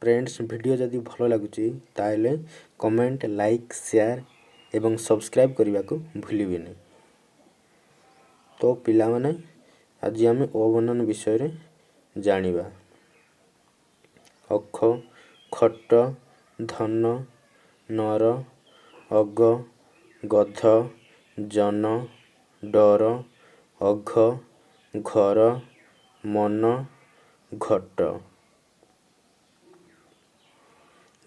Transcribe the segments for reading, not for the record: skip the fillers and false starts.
Friends, video ଯଦି ଭଲ ଲାଗୁଛି, ତାହେଲେ କମେଣ୍ଟ, ଲାଇକ୍, ସେୟାର ଏବଂ ସବସ୍କ୍ରାଇବ୍ କରିବାକୁ ଭୁଲିବେନି। ତ ପିଲାମାନେ, ଆଜି ଆମେ ଓ ବନାନ ବିଷୟରେ ଜାଣିବା। ଅଖ, ଖଟ, ଧନ, ନର, ଅଗ, ଗଧ, ଜନ, ଡର, ଅଘ, ଘର, ମନ, ଘଟ।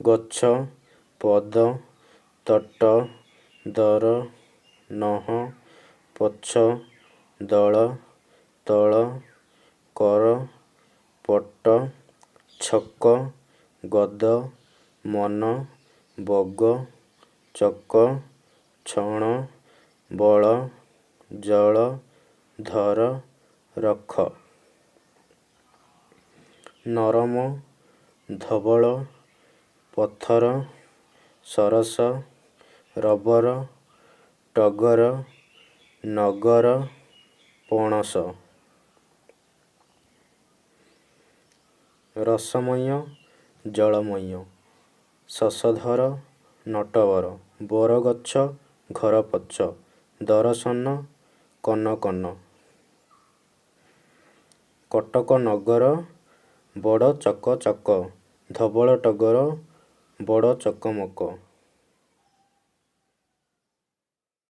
ଗଛ, ପଦ, ତଟ, ଦର, ନହ, ପଛ, ଦଳ, ତଳ, କର, ପଟ, ଛକ, ଗଦ, ମନ, ବଗ, ଚକ, ଛଣ, ବଳ, ଜଳ, ଧର, ରଖ। ନରମ, ଧବଳ, ପଥର, ସରସ, ରବର, ଟଗର, ନଗର, ପଣସ। ରସମୟ, ଜଳମୟ, ଶଶଧର, ନଟବର, ବରଗଛ, ଘରପଛ, ଦରଶନ, କନକନ। କଟକ ନଗର, ବଡ଼ ଚକଚକ, ଧବଳ ଟଗର, ବଡ଼ ଚକମକ।